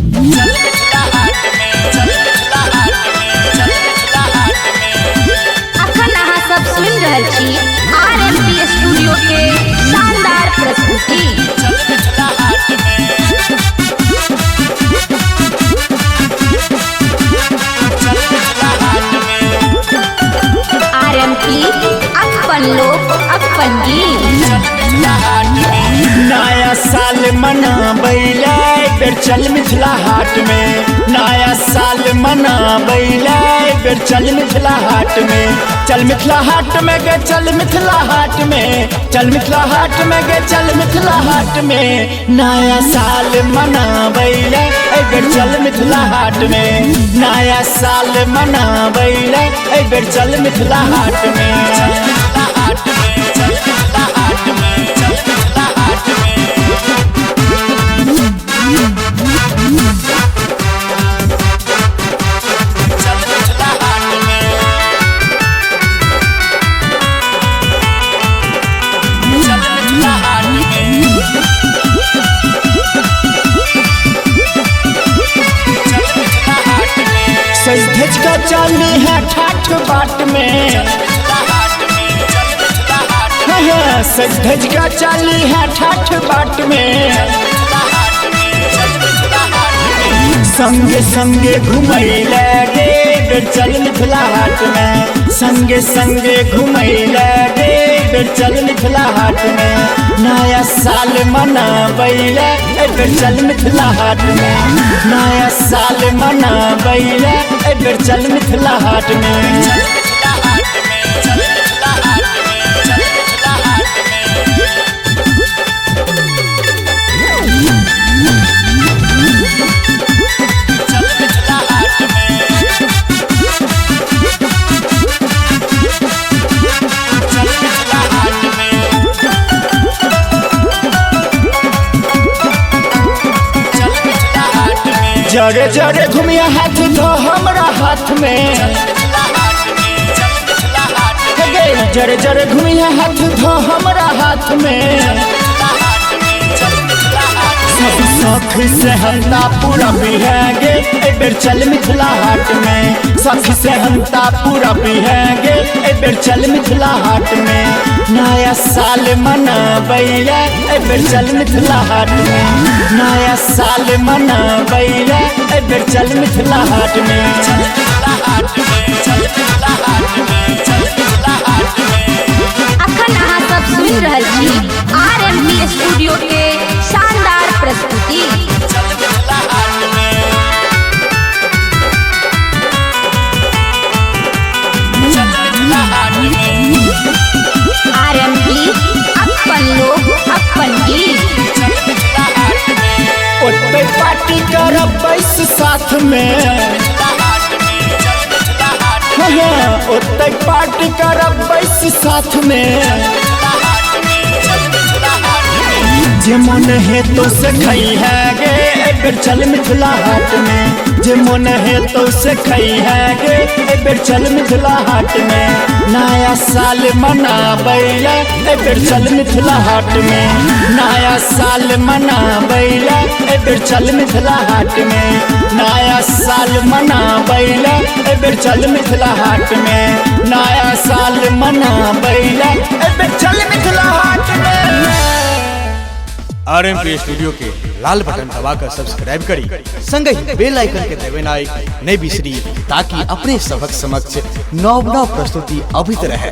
चल मिथिला हाट में, चल मिथिला हाट में, चल मिथिला हाट में। अखन अहाँ सब सुनि रहल छी आर एम पी स्टूडियो के शानदार प्रस्तुति। चल मिथिला हाट में, चल मिथिला हाट में। आर एम पी अपन लोक अपन गीत। चल मिथिला हाट में। नया साल मनाबैला बेर चल मिथिला हाट में। नया साल मनाबैला बेर चल मिथिला हाट में। चल मिथिला हाट में गे, चल मिथिला हाट में, चल मिथिला हाट में गे, चल मिथिला हाट में। नया साल मनाबैला बेर चल मिथिला हाट में। नया साल मनाबैला बेर चल मिथिला हाट में। चल मिथिला हाट में, चल मिथिला हाट में, चल मिथिला हाट में। चल मिथिला हाट में, चल मिथिला हाट में। चल मिथिला हाट में। सज धज का चाली है ठाठ बाट में। चल मिथिला हाट में, चल मिथिला हाट में। हाँ, सज धज का चाली है ठाठ बाट में। चल मिथिला हाट में, चल मिथिला हाट में। संगे संगे घुमैला गे बेर चल मिथिला हाट में। संगे संगे घुमैला गे बेर चल मिथिला हाट में। नया साल मनाबैला बेर चल मिथिला हाट में। नया साल मनाबैला बेर चल मिथिला हाट में। चल मिथिला हाट में, चल मिथिला हाट में, चल मिथिला हाट में। चल मिथिला हाट में, चल मिथिला हाट में। चल मिथिला हाट में। जरे जरे घुमिया हाथ धो हमरा हाथ में। चल मिथिला हाट में, चल मिथिला हाट में। गे जरे जरे घुमिया हाथ धो हमरा हाथ में। चल मिथिला हाट में, चल मिथिला हाट में। सब सख से हंता पूरा पिहेंगे बेर चल मिथिला हाट में। सख से हंता पूरा पिहेंगे बेर चल मिथिला हाट में। नया साल मनाबैला बेर चल मिथिला हाट में। नया साल मनाबैला बेर चल मिथिला हाट में। चल मिथिला हाट में, चल मिथिला हाट में, चल मिथिला हाट में। अखन अहाँ सब सुनि रहल छी आर एम पी स्टूडियो के शानदार प्रस्तुति। चल मिथिला हाट में, चल मिथिला हाट में। आर एम पी अपन लोक अपन गीत। चल मिथिला हाट में। ओते पार्टी करब बैस साथ में। मिथिला हाट में, चल मिथिला हाट में। हाँ, ओते पार्टी करब बैस साथ में। मिथिला हाट में, चल मिथिला हाट में। जे मन है तो से खई है गे बेर चल मिथिला हाट में। जे मन है तो से खई है गे बेर चल मिथिला हाट में। नया साल मनाबैला बेर चल मिथिला हाट में। नया साल मनाबैला बेर चल मिथिला हाट में। नया साल मनाबैला बेर चल मिथिला हाट में। नया साल मनाबैला बेर चल मिथिला हाट में। आर एम पी स्टूडियो के लाल बटन दबाकर सब्सक्राइब करी, संगहि बेल आइकन के दबेनाइ नहीं बिसरी, ताकि अपने सबक समक्ष नव नव प्रस्तुति अबैत रहे।